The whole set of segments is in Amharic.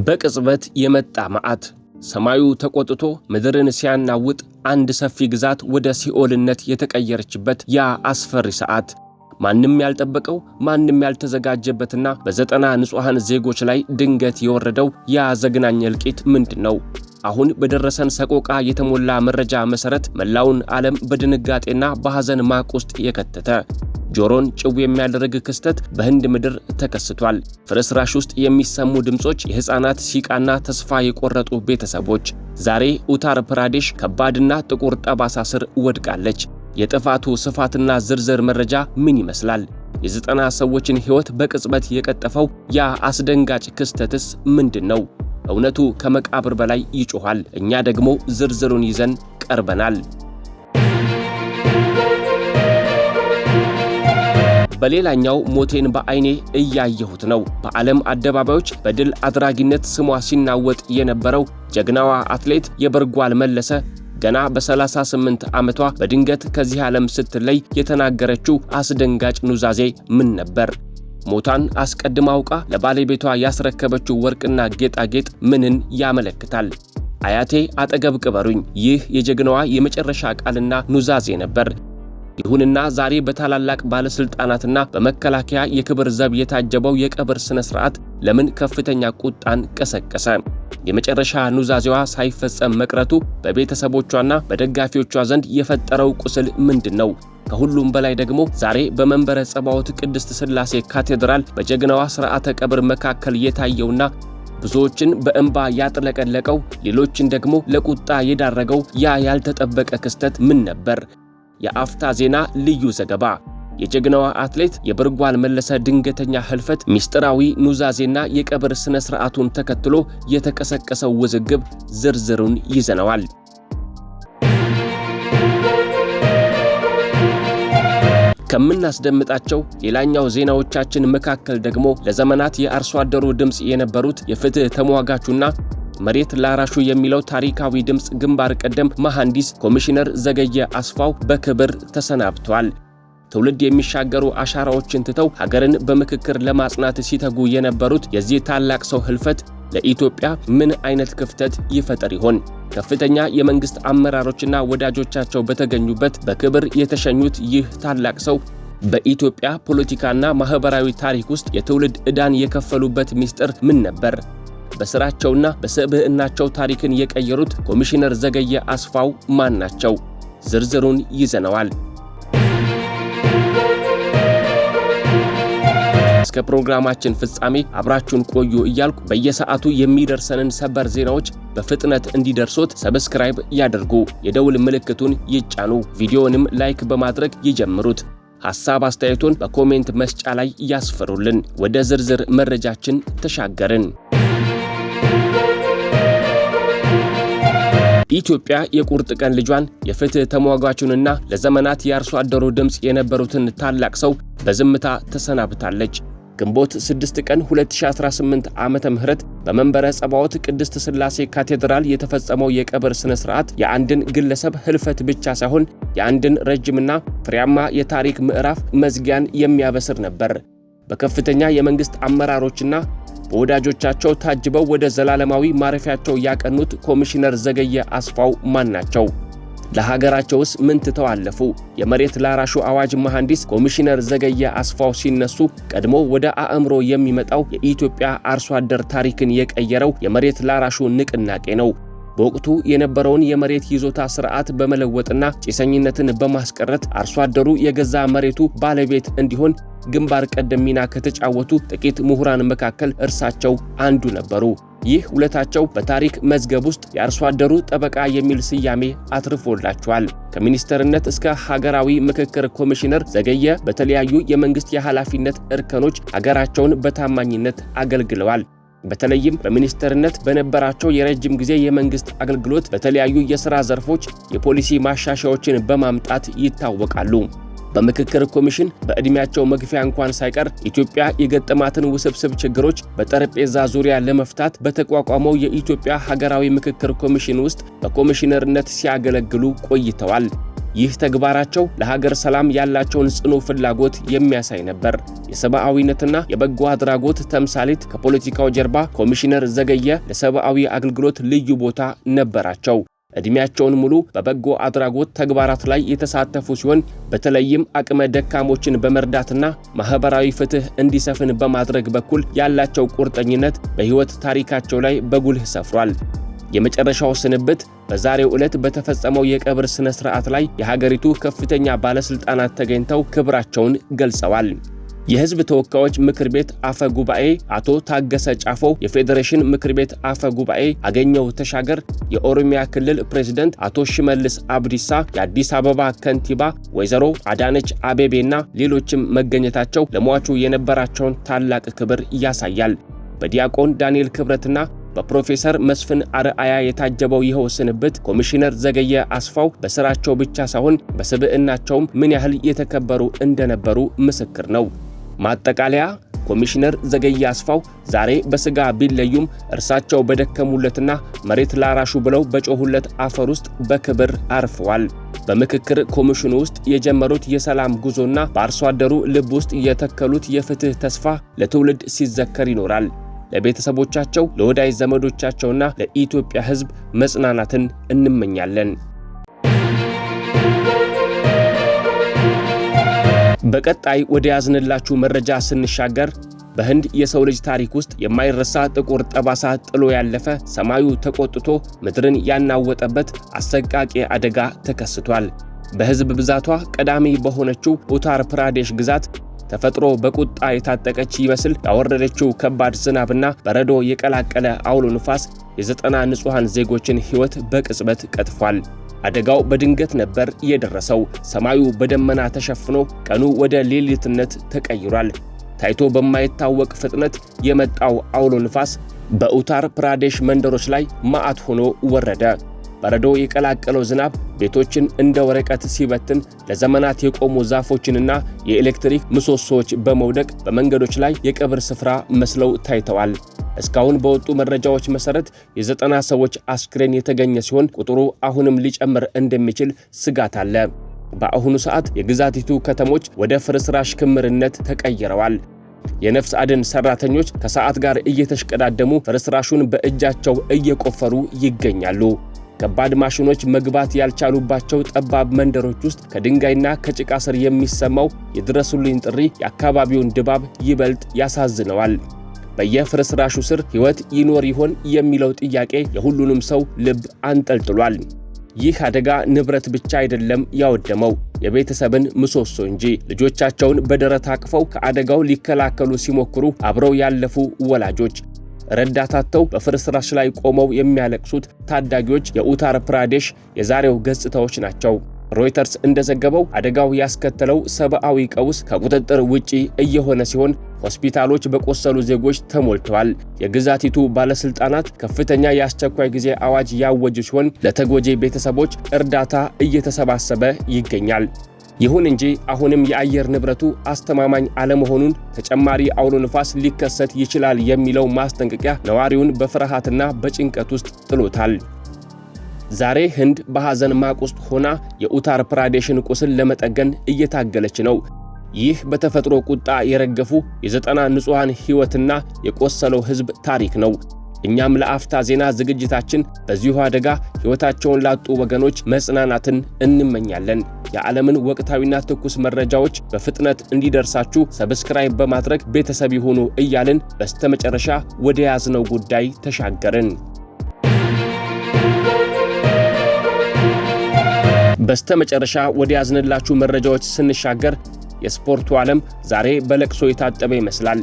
በቅጽበት የመጣ መዓት፣ ሰማዩ ተቆጥቶ ምድርን ሲያናውጥ፣ አንድ ሰፊ ግዛት ወደ ሲኦልነት የተቀየረችበት ያ አስፈሪ ሰዓት፣ ማንም ያልጠበቀው፣ ማንም ያልተዘጋጀበትና በ90 ንጹሐን ዜጎች ላይ ድንገት የወረደው ያ ዘግናኝ እልቂት ምንድን ነው? አሁን በደረሰን ሰቆቃ የተሞላ መረጃ መሠረት መላውን ዓለም በድንጋጤና በሐዘን ማቅ ውስጥ የከተተ፣ ጆሮን ጭው የሚያደርግ ክስተት በህንድ ምድር ተከስቷል። ፍርስራሽ ውስጥ የሚሰሙ ድምፆች፣ የሕፃናት ሲቃና ተስፋ የቆረጡ ቤተሰቦች። ዛሬ ኡታር ፕራዴሽ ከባድና ጥቁር ጠባሳ ስር ወድቃለች። የጥፋቱ ስፋትና ዝርዝር መረጃ ምን ይመስላል? የ90 ሰዎችን ሕይወት በቅጽበት የቀጠፈው ያ አስደንጋጭ ክስተትስ ምንድን ነው? እውነቱ ከመቃብር በላይ ይጮኻል። እኛ ደግሞ ዝርዝሩን ይዘን ቀርበናል። በሌላኛው ሞቴን በዐይኔ እያየሁት ነው። በዓለም አደባባዮች በድል አድራጊነት ስሟ ሲናወጥ የነበረው ጀግናዋ አትሌት የበርጓል መለሰ ገና በ38 ዓመቷ በድንገት ከዚህ ዓለም ስትለይ የተናገረችው አስደንጋጭ ኑዛዜ ምን ነበር? ሞቷን አስቀድማ አውቃ ለባለቤቷ ያስረከበችው ወርቅና ጌጣጌጥ ምንን ያመለክታል? አያቴ አጠገብ ቅበሩኝ፣ ይህ የጀግናዋ የመጨረሻ ቃልና ኑዛዜ ነበር። ይሁንና ዛሬ በታላላቅ ባለስልጣናትና በመከላከያ የክብር ዘብ የታጀበው የቀብር ስነ ስርዓት ለምን ከፍተኛ ቁጣን ቀሰቀሰ? የመጨረሻ ኑዛዜዋ ሳይፈጸም መቅረቱ በቤተሰቦቿና በደጋፊዎቿ ዘንድ የፈጠረው ቁስል ምንድን ነው? ከሁሉም በላይ ደግሞ ዛሬ በመንበረ ጸባዖት ቅድስት ሥላሴ ካቴድራል በጀግናዋ ሥርዓተ ቀብር መካከል የታየውና ብዙዎችን በእንባ ያጥለቀለቀው፣ ሌሎችን ደግሞ ለቁጣ የዳረገው ያ ያልተጠበቀ ክስተት ምን ነበር? የአፍታ ዜና ልዩ ዘገባ፣ የጀግናዋ አትሌት የበርጓል መለሰ ድንገተኛ ህልፈት፣ ሚስጥራዊ ኑዛዜና የቀብር ስነ ስርዓቱን ተከትሎ የተቀሰቀሰው ውዝግብ ዝርዝሩን ይዘነዋል። ከምናስደምጣቸው ሌላኛው ዜናዎቻችን መካከል ደግሞ ለዘመናት የአርሶ አደሩ ድምፅ የነበሩት የፍትህ ተሟጋቹና መሬት ላራሹ የሚለው ታሪካዊ ድምፅ ግንባር ቀደም መሐንዲስ ኮሚሽነር ዘገየ አስፋው በክብር ተሰናብተዋል። ትውልድ የሚሻገሩ አሻራዎችን ትተው ሀገርን በምክክር ለማጽናት ሲተጉ የነበሩት የዚህ ታላቅ ሰው ህልፈት ለኢትዮጵያ ምን አይነት ክፍተት ይፈጠር ይሆን? ከፍተኛ የመንግስት አመራሮችና ወዳጆቻቸው በተገኙበት በክብር የተሸኙት ይህ ታላቅ ሰው በኢትዮጵያ ፖለቲካና ማህበራዊ ታሪክ ውስጥ የትውልድ ዕዳን የከፈሉበት ምስጢር ምን ነበር? በስራቸውና በስብዕናቸው ታሪክን የቀየሩት ኮሚሽነር ዘገየ አስፋው ማን ናቸው? ዝርዝሩን ይዘነዋል። እስከ ፕሮግራማችን ፍጻሜ አብራችሁን ቆዩ እያልኩ በየሰዓቱ የሚደርሰንን ሰበር ዜናዎች በፍጥነት እንዲደርሶት subscribe ያድርጉ፣ የደውል ምልክቱን ይጫኑ፣ ቪዲዮንም like በማድረግ ይጀምሩት። ሐሳብ አስተያየቶን በ comment መስጫ ላይ ያስፍሩልን። ወደ ዝርዝር መረጃችን ተሻገርን። ኢትዮጵያ የቁርጥ ቀን ልጇን፣ የፍትህ ተሟጋቹንና ለዘመናት የአርሶ አደሩ ድምፅ የነበሩትን ታላቅ ሰው በዝምታ ተሰናብታለች። ግንቦት 6 ቀን 2018 ዓመተ ምህረት በመንበረ ጸባዖት ቅድስት ሥላሴ ካቴድራል የተፈጸመው የቀብር ስነ ስርዓት የአንድን ግለሰብ ህልፈት ብቻ ሳይሆን የአንድን ረጅምና ፍሬያማ የታሪክ ምዕራፍ መዝጊያን የሚያበስር ነበር። በከፍተኛ የመንግስት አመራሮችና በወዳጆቻቸው ታጅበው ወደ ዘላለማዊ ማረፊያቸው ያቀኑት ኮሚሽነር ዘገየ አስፋው ማን ናቸው? ለሀገራቸውስ ምን ትተው አለፉ? የመሬት ላራሹ አዋጅ መሐንዲስ ኮሚሽነር ዘገየ አስፋው ሲነሱ ቀድሞ ወደ አእምሮ የሚመጣው የኢትዮጵያ አርሶ አደር ታሪክን የቀየረው የመሬት ላራሹ ንቅናቄ ነው። በወቅቱ የነበረውን የመሬት ይዞታ ስርዓት በመለወጥና ጭሰኝነትን በማስቀረት አርሶ አደሩ የገዛ መሬቱ ባለቤት እንዲሆን ግንባር ቀደም ሚና ከተጫወቱ ጥቂት ምሁራን መካከል እርሳቸው አንዱ ነበሩ። ይህ ውለታቸው በታሪክ መዝገብ ውስጥ የአርሶ አደሩ ጠበቃ የሚል ስያሜ አትርፎላቸዋል። ከሚኒስተርነት እስከ ሀገራዊ ምክክር ኮሚሽነር ዘገየ በተለያዩ የመንግስት የኃላፊነት እርከኖች ሀገራቸውን በታማኝነት አገልግለዋል። በተለይም በሚኒስተርነት በነበራቸው የረጅም ጊዜ የመንግስት አገልግሎት በተለያዩ የሥራ ዘርፎች የፖሊሲ ማሻሻያዎችን በማምጣት ይታወቃሉ። በምክክር ኮሚሽን በዕድሜያቸው መግፊያ እንኳን ሳይቀር ኢትዮጵያ የገጠማትን ውስብስብ ችግሮች በጠረጴዛ ዙሪያ ለመፍታት በተቋቋመው የኢትዮጵያ ሀገራዊ ምክክር ኮሚሽን ውስጥ በኮሚሽነርነት ሲያገለግሉ ቆይተዋል። ይህ ተግባራቸው ለሀገር ሰላም ያላቸውን ጽኑ ፍላጎት የሚያሳይ ነበር። የሰብአዊነትና የበጎ አድራጎት ተምሳሌት ከፖለቲካው ጀርባ ኮሚሽነር ዘገየ ለሰብአዊ አገልግሎት ልዩ ቦታ ነበራቸው። ዕድሜያቸውን ሙሉ በበጎ አድራጎት ተግባራት ላይ የተሳተፉ ሲሆን በተለይም አቅመ ደካሞችን በመርዳትና ማህበራዊ ፍትህ እንዲሰፍን በማድረግ በኩል ያላቸው ቁርጠኝነት በሕይወት ታሪካቸው ላይ በጉልህ ሰፍሯል። የመጨረሻው ስንብት በዛሬው ዕለት በተፈጸመው የቀብር ስነ ስርዓት ላይ የሀገሪቱ ከፍተኛ ባለስልጣናት ተገኝተው ክብራቸውን ገልጸዋል። የሕዝብ ተወካዮች ምክር ቤት አፈ ጉባኤ አቶ ታገሰ ጫፎ፣ የፌዴሬሽን ምክር ቤት አፈ ጉባኤ አገኘሁ ተሻገር፣ የኦሮሚያ ክልል ፕሬዝደንት አቶ ሽመልስ አብዲሳ፣ የአዲስ አበባ ከንቲባ ወይዘሮ አዳነች አቤቤና ሌሎችም መገኘታቸው ለሟቹ የነበራቸውን ታላቅ ክብር ያሳያል። በዲያቆን ዳንኤል ክብረትና በፕሮፌሰር መስፍን አርአያ የታጀበው ይኸው ስንብት ኮሚሽነር ዘገየ አስፋው በስራቸው ብቻ ሳይሆን በስብዕናቸውም ምን ያህል የተከበሩ እንደነበሩ ምስክር ነው። ማጠቃለያ፣ ኮሚሽነር ዘገየ አስፋው ዛሬ በስጋ ቢለዩም እርሳቸው በደከሙለትና መሬት ላራሹ ብለው በጮሁለት አፈር ውስጥ በክብር አርፈዋል። በምክክር ኮሚሽኑ ውስጥ የጀመሩት የሰላም ጉዞና በአርሶ አደሩ ልብ ውስጥ የተከሉት የፍትህ ተስፋ ለትውልድ ሲዘከር ይኖራል። ለቤተሰቦቻቸው፣ ለወዳጅ ዘመዶቻቸውና ለኢትዮጵያ ሕዝብ መጽናናትን እንመኛለን። በቀጣይ ወደ ያዝንላችሁ መረጃ ስንሻገር በህንድ የሰው ልጅ ታሪክ ውስጥ የማይረሳ ጥቁር ጠባሳ ጥሎ ያለፈ፣ ሰማዩ ተቆጥቶ ምድርን ያናወጠበት አሰቃቂ አደጋ ተከስቷል። በህዝብ ብዛቷ ቀዳሚ በሆነችው ኡታር ፕራዴሽ ግዛት ተፈጥሮ በቁጣ የታጠቀች ይመስል ያወረደችው ከባድ ዝናብና በረዶ የቀላቀለ አውሎ ንፋስ የ90 ንጹሐን ዜጎችን ሕይወት በቅጽበት ቀጥፏል። አደጋው በድንገት ነበር የደረሰው። ሰማዩ በደመና ተሸፍኖ ቀኑ ወደ ሌሊትነት ተቀይሯል። ታይቶ በማይታወቅ ፍጥነት የመጣው አውሎ ንፋስ በኡታር ፕራዴሽ መንደሮች ላይ መዓት ሆኖ ወረደ። በረዶ የቀላቀለው ዝናብ ቤቶችን እንደ ወረቀት ሲበትን፣ ለዘመናት የቆሙ ዛፎችንና የኤሌክትሪክ ምሰሶዎች በመውደቅ በመንገዶች ላይ የቀብር ስፍራ መስለው ታይተዋል። እስካሁን በወጡ መረጃዎች መሰረት የ90 ሰዎች አስክሬን የተገኘ ሲሆን ቁጥሩ አሁንም ሊጨምር እንደሚችል ስጋት አለ። በአሁኑ ሰዓት የግዛቲቱ ከተሞች ወደ ፍርስራሽ ክምርነት ተቀይረዋል። የነፍስ አድን ሰራተኞች ከሰዓት ጋር እየተሽቀዳደሙ ፍርስራሹን በእጃቸው እየቆፈሩ ይገኛሉ። ከባድ ማሽኖች መግባት ያልቻሉባቸው ጠባብ መንደሮች ውስጥ ከድንጋይና ከጭቃ ስር የሚሰማው የድረሱልኝ ጥሪ የአካባቢውን ድባብ ይበልጥ ያሳዝነዋል። በየፍርስራሹ ስር ሕይወት ይኖር ይሆን የሚለው ጥያቄ የሁሉንም ሰው ልብ አንጠልጥሏል። ይህ አደጋ ንብረት ብቻ አይደለም ያወደመው፣ የቤተሰብን ምሰሶ እንጂ። ልጆቻቸውን በደረት አቅፈው ከአደጋው ሊከላከሉ ሲሞክሩ አብረው ያለፉ ወላጆች፣ ረዳት አጥተው በፍርስራሽ ላይ ቆመው የሚያለቅሱት ታዳጊዎች የኡታር ፕራዴሽ የዛሬው ገጽታዎች ናቸው። ሮይተርስ እንደዘገበው አደጋው ያስከተለው ሰብአዊ ቀውስ ከቁጥጥር ውጪ እየሆነ ሲሆን ሆስፒታሎች በቆሰሉ ዜጎች ተሞልተዋል። የግዛቲቱ ባለስልጣናት ከፍተኛ የአስቸኳይ ጊዜ አዋጅ ያወጁ ሲሆን ለተጎጂ ቤተሰቦች እርዳታ እየተሰባሰበ ይገኛል። ይሁን እንጂ አሁንም የአየር ንብረቱ አስተማማኝ አለመሆኑን፣ ተጨማሪ አውሎ ንፋስ ሊከሰት ይችላል የሚለው ማስጠንቀቂያ ነዋሪውን በፍርሃትና በጭንቀት ውስጥ ጥሎታል። ዛሬ ህንድ በሐዘን ማቅ ውስጥ ሆና የኡታር ፕራዴሽን ቁስል ለመጠገን እየታገለች ነው። ይህ በተፈጥሮ ቁጣ የረገፉ የ90 ንጹሐን ሕይወትና የቆሰለው ሕዝብ ታሪክ ነው። እኛም ለአፍታ ዜና ዝግጅታችን በዚሁ አደጋ ሕይወታቸውን ላጡ ወገኖች መጽናናትን እንመኛለን። የዓለምን ወቅታዊና ትኩስ መረጃዎች በፍጥነት እንዲደርሳችሁ subscribe በማድረግ ቤተሰብ ይሁኑ እያልን በስተመጨረሻ ወደ ያዝነው ጉዳይ ተሻገርን። በስተመጨረሻ ወደ ያዝንላችሁ መረጃዎች ስንሻገር የስፖርቱ ዓለም ዛሬ በለቅሶ የታጠበ ይመስላል።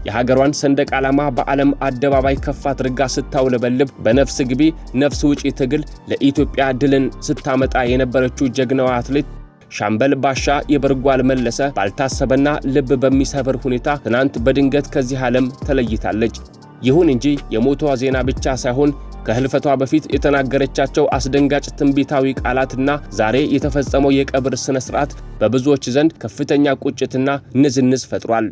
የሀገሯን ሰንደቅ ዓላማ በዓለም አደባባይ ከፍ አድርጋ ስታውለበልብ፣ በነፍስ ግቢ ነፍስ ውጪ ትግል ለኢትዮጵያ ድልን ስታመጣ የነበረችው ጀግናዋ አትሌት ሻምበል ባሻ የበርጓል መለሰ ባልታሰበና ልብ በሚሰብር ሁኔታ ትናንት በድንገት ከዚህ ዓለም ተለይታለች። ይሁን እንጂ የሞቷ ዜና ብቻ ሳይሆን ከህልፈቷ በፊት የተናገረቻቸው አስደንጋጭ ትንቢታዊ ቃላትና ዛሬ የተፈጸመው የቀብር ስነ ስርዓት በብዙዎች ዘንድ ከፍተኛ ቁጭትና ንዝንዝ ፈጥሯል።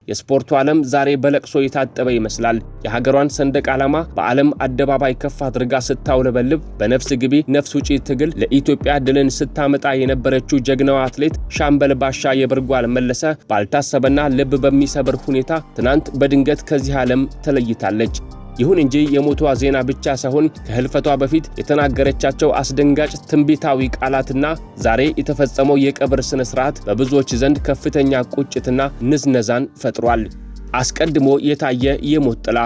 የስፖርቱ ዓለም ዛሬ በለቅሶ የታጠበ ይመስላል። የሀገሯን ሰንደቅ ዓላማ በዓለም አደባባይ ከፍ አድርጋ ስታውለበልብ፣ በነፍስ ግቢ ነፍስ ውጪ ትግል ለኢትዮጵያ ድልን ስታመጣ የነበረችው ጀግናዋ አትሌት ሻምበል ባሻ የብርጓል መለሰ ባልታሰበና ልብ በሚሰብር ሁኔታ ትናንት በድንገት ከዚህ ዓለም ተለይታለች። ይሁን እንጂ የሞቷ ዜና ብቻ ሳይሆን ከህልፈቷ በፊት የተናገረቻቸው አስደንጋጭ ትንቢታዊ ቃላትና ዛሬ የተፈጸመው የቀብር ስነ ስርዓት በብዙዎች ዘንድ ከፍተኛ ቁጭትና ንዝነዛን ፈጥሯል። አስቀድሞ የታየ የሞት ጥላ።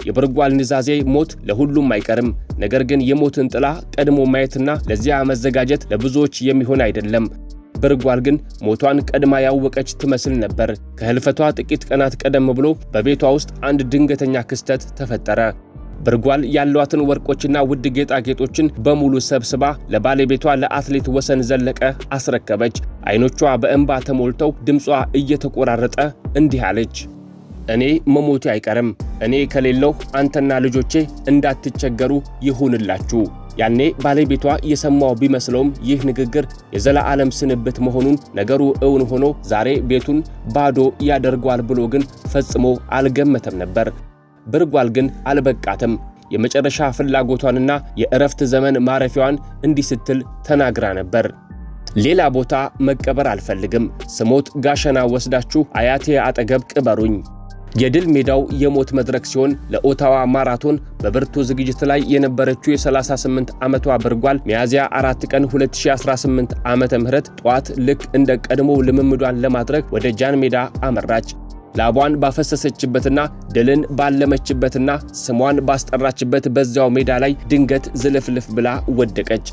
የብርጓል ኑዛዜ ሞት ለሁሉም አይቀርም። ነገር ግን የሞትን ጥላ ቀድሞ ማየትና ለዚያ መዘጋጀት ለብዙዎች የሚሆን አይደለም። ብርጓል ግን ሞቷን ቀድማ ያወቀች ትመስል ነበር። ከህልፈቷ ጥቂት ቀናት ቀደም ብሎ በቤቷ ውስጥ አንድ ድንገተኛ ክስተት ተፈጠረ። ብርጓል ያሏትን ወርቆችና ውድ ጌጣጌጦችን በሙሉ ሰብስባ ለባለቤቷ ለአትሌት ወሰን ዘለቀ አስረከበች። አይኖቿ በእንባ ተሞልተው ድምጿ እየተቆራረጠ እንዲህ አለች። እኔ መሞቴ አይቀርም። እኔ ከሌለሁ አንተና ልጆቼ እንዳትቸገሩ ይሁንላችሁ። ያኔ ባለቤቷ የሰማው ቢመስለውም ይህ ንግግር የዘላለም ስንብት መሆኑን ነገሩ እውን ሆኖ ዛሬ ቤቱን ባዶ ያደርጓል ብሎ ግን ፈጽሞ አልገመተም ነበር። ብርጓል ግን አልበቃትም። የመጨረሻ ፍላጎቷንና የእረፍት ዘመን ማረፊያዋን እንዲህ ስትል ተናግራ ነበር። ሌላ ቦታ መቀበር አልፈልግም። ስሞት ጋሸና ወስዳችሁ አያቴ አጠገብ ቅበሩኝ። የድል ሜዳው የሞት መድረክ ሲሆን ለኦታዋ ማራቶን በብርቱ ዝግጅት ላይ የነበረችው የ38 ዓመቷ ብርጓል ሚያዝያ 4 ቀን 2018 ዓመተ ምህረት ጠዋት ልክ እንደ ቀድሞው ልምምዷን ለማድረግ ወደ ጃን ሜዳ አመራች። ላቧን ባፈሰሰችበትና ድልን ባለመችበትና ስሟን ባስጠራችበት በዚያው ሜዳ ላይ ድንገት ዝልፍልፍ ብላ ወደቀች።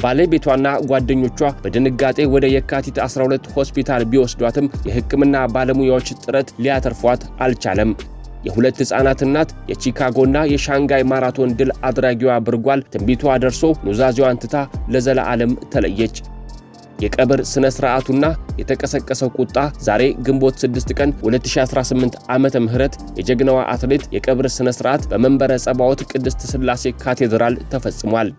ባለቤቷና ጓደኞቿ በድንጋጤ ወደ የካቲት 12 ሆስፒታል ቢወስዷትም የሕክምና ባለሙያዎች ጥረት ሊያተርፏት አልቻለም። የሁለት ሕፃናት እናት፣ የቺካጎና የሻንጋይ ማራቶን ድል አድራጊዋ ብርጓል ትንቢቷ ደርሶ ኑዛዜዋን ትታ ለዘላለም ተለየች። የቀብር ስነ ስርዓቱና የተቀሰቀሰው ቁጣ ዛሬ ግንቦት 6 ቀን 2018 ዓመተ ምህረት የጀግናዋ አትሌት የቀብር ስነ ስርዓት በመንበረ ጸባዖት ቅድስት ሥላሴ ካቴድራል ተፈጽሟል።